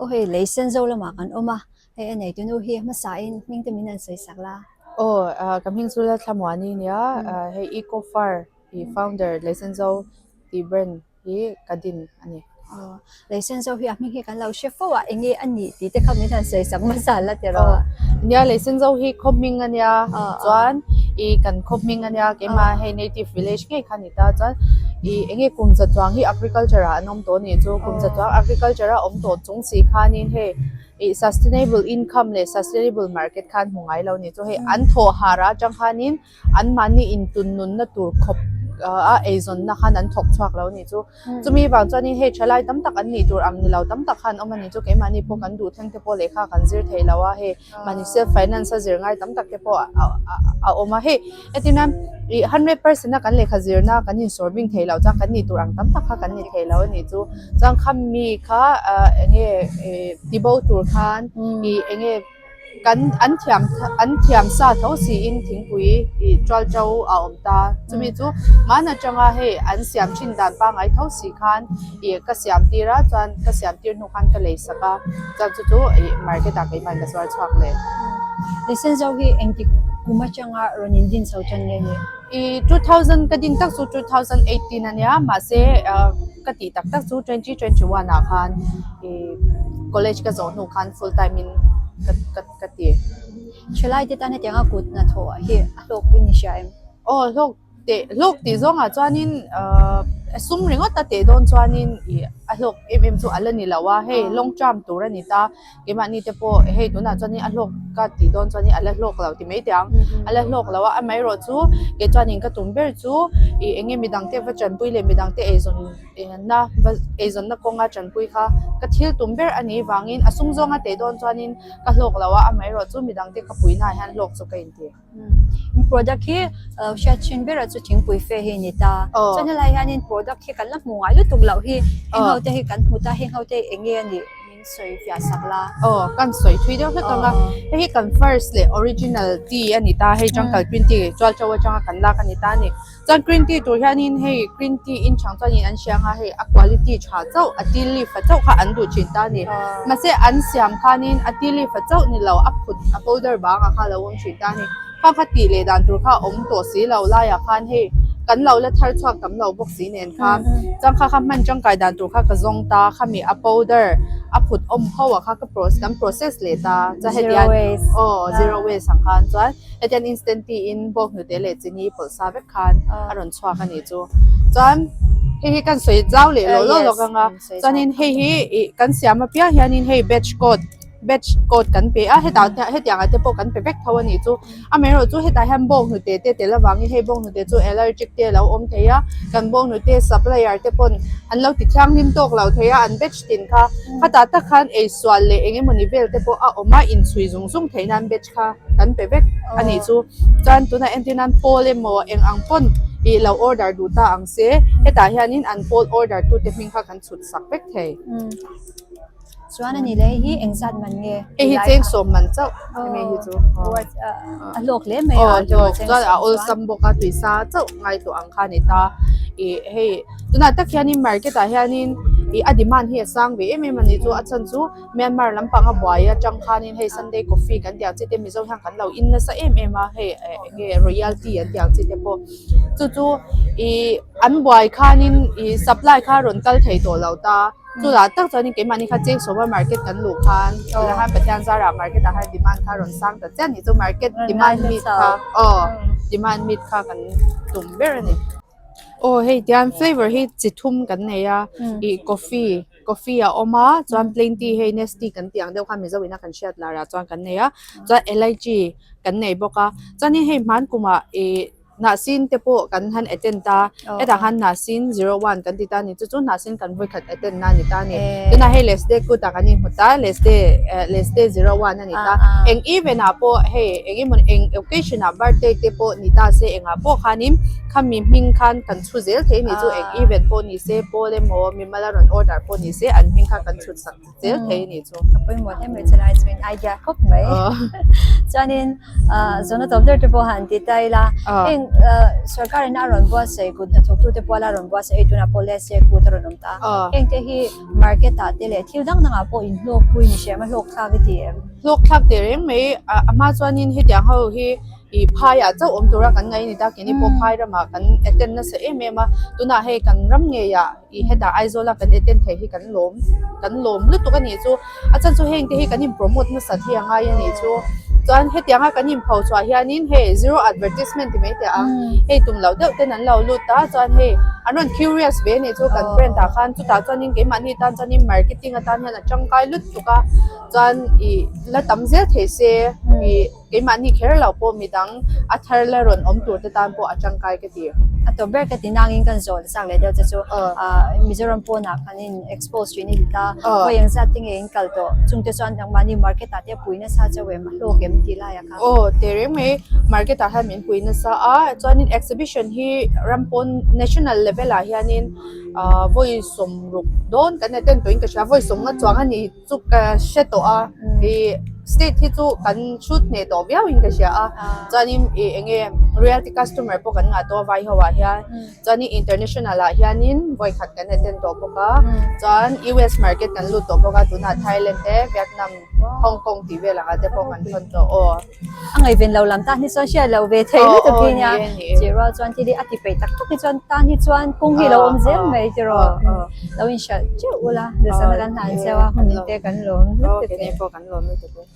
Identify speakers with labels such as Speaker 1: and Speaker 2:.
Speaker 1: Aw hei lei sen zo lamah kan awm a, hei a neitu nu hi hmasa in hming te min han sawi sak la.
Speaker 2: Aw ka hming chu Lalthlamuani nia, hei Eco Far i founder lei sen zo tih brand hi ka din a ni.
Speaker 1: Aw lei sen zo hi a hming hi kan lo hre fo a, eng nge a nih tih te kha min han sawi sak hmasa la ti rawh.
Speaker 2: Nia lei sen zo hi khaw hming a nia, chuan i kan khaw hming a nia keimah hei native village ngei kha a ni ta chuan i eng nge kum za chuang hi agriculture ah an awm tawh a nih chu kum za chuang agriculture a awm tawh chung si khanin hei ih sustainable income leh sustainable market khan hmu ngai lo a nih chu hei an thawh har ah atang khanin anmahni intun nunna tur khawp a eizawnna khan an thawk chhuak lo a nih chu chumi vang chuanin hei thalai tam tak an nih tur ang ni lo tam tak khan awm a nih chu keimahni pawh kan duh thleng te pawh lehkha kan zir thei lo a hei mahni self finance a zir ngai tam tak te pawh a awm a hei entirna ih hundred percent a kan lehkha zirna kan insawr bing thei loh chuan kan nih tur ang tam tak kha kan ni thei lo a nih chu chuan khami kha ah eng nge ih tibo tur khan ih eng nge. Kan an thiam an thiam sa tho siin thingpui ih tual to a awm ta. Chumi chu hman atanga hei an siam thin dan pangngai tho si khan ih ka siam tir a chuan ka siam tir hnu khan ka lei sak a chuan chu chu ih market ah keimah in ka zuar chhuak leh.
Speaker 1: Lei-sen-zo hi engtik kum atanga rawn in din chho tan nge ni?
Speaker 2: I 2000 ka din tak chu 2018 ania mahse ka tih tak tak chu 2021 ah khan i college ka zawh hnu khan full time in ka ka ka ti.
Speaker 1: Thalai te tan hetianga kut hnathawh hi a hlawk in i hria em?
Speaker 2: Aw hlawk teh hlawk tih zawngah chuanin ahh sum ringawt a teh dawn chuanin i a hlawk em em chu a la ni lo a hei long term tur a ni ta. Keimahni te pawh hei tunah chuanin a hlawk ka tih dawn chuanin a la hlawk lo ti mai teh ang. A la hlawk lo a, amaherawh chu kei chuanin ka tum ber chu ih eng nge midang te va tanpui leh midang te eizawn na va eizawnna kawnga tanpui kha ka thil tum ber a nih vangin a sum zawnga teh dawn chuanin ka hlawk lo a, amaherawh chu midang te ka puihnaah hian hlawk chu ka inti.
Speaker 1: Product hi hriat thin berah chu thingpui fe hi a ni ta. Chuan helai hianin product hi kan la hmu ngai lutuk loh hi heng ho te hi kan hmu ta heng ho te hi eng nge a nih min sawi fiah sak la.
Speaker 2: Aw kan sawi thui deuh hlek ang a, hei hi kan first leh original tea a ni ta hei jungle green tea tualṭo aṭanga kan lak a ni ta a ni. Chuan green tea tur hianin hei green tea in chang chuanin an hria ang a hei a quality tha chauh a tea leaf a chauh kha an duh thin ta a ni. Mahse an siam khanin a tea leaf a chauh ni lo a phut a powder bangah kha a lo awm thin ta a ni. Khang kha tih leh dan tur kha a awm tawh si lo laiah khan hei kan lo la thar chhuak tam lo bawk si nen khan chuan kha kha hman tangkai dan tur kha ka zawng ta khami a powder a phut awm ho ah kha ka kan process leh ta chuan hetiang aw zero waste ang khan chuan. Hetiang instant tea in bawk hnute leh chini pawlh sa vek khan a rawn chhuak a nih chu. Chuan hei hi kan sawi zau leh lawh lawh lawk ang a, chuanin hei hi ih kan siam apiang hianin hei batch code batch code kan pe a hetah hetiang ah te pawh kan pe vek tho a nih chu. Amaherawhchu chu hetah hian bawk hnute te tel avangin hei bawk hnute chu allergic te a lo awm thei a, kan bawk hnute supplier te pawn an lo ti thianghlim tawk lo thei a an batch tin kha. Khatah tak khan eisual leh eng emawni vel te pawh a awm a inchhui zung zung theih nan batch kha kan pe vek a nih chu chuan tunah entir nan pawl emaw eng ang pawn ih lo order duh ta ang se hetah hianin an pawl order tute hming kha kan chhut sak vek thei.
Speaker 1: Chuan a ni leh hi engzat man nge?
Speaker 2: Hei hi cheng sawm man chauh hemi hi chu
Speaker 1: a hlawk hle mai a
Speaker 2: hlawk chuan a awlsam bawk a tuisa chauh ngaihtuah ang kha a ni ta ih hei tunah tak hianin market ah hianin ih a demand hi a sang ve em em a nih chu a chhan chu. Myanmar lampanga buai atang khanin hei Sunday coffee kan tih ang chi te Mizo hian kan lo in nasa em em a hei eng nge royal tea an tih ang chi te pawh chu chu ih an buai khanin ih supply kha rawn kal thei tawh lo ta chutah tak chuanin keimahni kha cheng sawma market kan luh khan tunah khan Pathian zarah market ah khan demand kha rawn sang ta chiah a ni chu market demand meet kha aw demand meet kha kan tum ber a ni. Aw hei tian flavour hi chi thum kan nei a ih coffee. Coffee a awm a chuan plain tea hei nestea kan tih ang deuh khan mizo ina kan hriat lar ah chuan kan nei a chuan elaichi kan nei bawk a chuanin hei hman kumah ih hnahsin te pawh kan han attend a hetah khan hnahsin zero one kan ti ta a ni chu chu hnahsin kan vawikhat attend na a ni ta a ni tunah hei lesde kut ah kan inhmu ta lesde eh lesde zero one a ni ta eng event ah pawh hei eng emaw eng occasion ah birthday te pawh ni ta se engah pawh khanin khami hming khan kan chhu zel thei a ni chu eng event pawh ni se pawl emaw mi mala rawn order pawh ni se an hming kha kan chhut sak zel thei a ni chu.
Speaker 1: Ka pawimawh hle mai chulai chuan idea khawp mai. Chuanin zawhna tawp ber te pawh han ti ta ila heng. Heng sorkar in a rawn buatsaih kut hnathawktute puala rawn buatsaih hei tunah pawh lese kut a rawn awm ta a. Heng te hi market ah te leh thil dang dangah pawh inhlawkpui ni hriam a hlawk thlak i ti em?
Speaker 2: Hlawk thlak teh reng mai a hma chuanin hetiang ho hi ih phaiah chauh awm tura kan ngaih a ni ta keini pawh phai ramah kan attend nasa em em a tunah hei kan ram ngeiah ih hetah Aizawl a kan attend thei hi kan lawm kan lawm lutuk a nih chu a chhan chu heng te hi kan in promote nasat hi a ngai a nih chu chuan hetiang a kan in pho chhuah hianin hei zero advertisement ti mai teh ang hei tum loh deuh ten an lo lut a chuan hei an rawn curious ve a nih chu kan brand ah khan chutah chuanin keimahni tan chuanin marketing atan hian a tangkai lutuk a chuan ih la tam zel thei se ih. Keimahni kher lo pawh midang a thar la rawn awm tur te tan pawh a tangkai ka ti.
Speaker 1: A tawp ber ka ti nangin kan zawh chak leh deuh che chu Mizoram pawnah kan in expose thin i ti ta. Khawi eng zat te nge in kal tawh? Chung te chuan nangmahni market ah te a pui nasa chauh em? A hlawk em tih lai ah kha.
Speaker 2: Aw teh reng mai market ah hian min pui nasa a chuanin exhibition hi ram pawn national level ah hianin vawi sawmruk dawn kan attend tawhin ka hria vawi sawmnga chuang a ni. Chu ka hre tawh a ih state hi chu kan chhut hneh tawh viau in ka hria a chuanin ih eng nge royalty customer pawh kan ngah tawh a vai ho ah hian chuanin international ah hianin vawi khat kan attend tawh bawk a chuan U S market kan lut tawh bawk a tunah Thailand te Vietnam Hong Kong tih vel ang ah te pawh kan thawn tawh aw.
Speaker 1: A ngaihven lo lam tan hi chuan hriat loh ve thei lutuk hi nia chih rual chuan thil hi a ti peih tak tak hi chuan tan hi chuan kawng hi lo awm zel mai tiraw lo inhralh teuh ula duhsakna kan hlan cheu a hun te kan lawm lutuk e.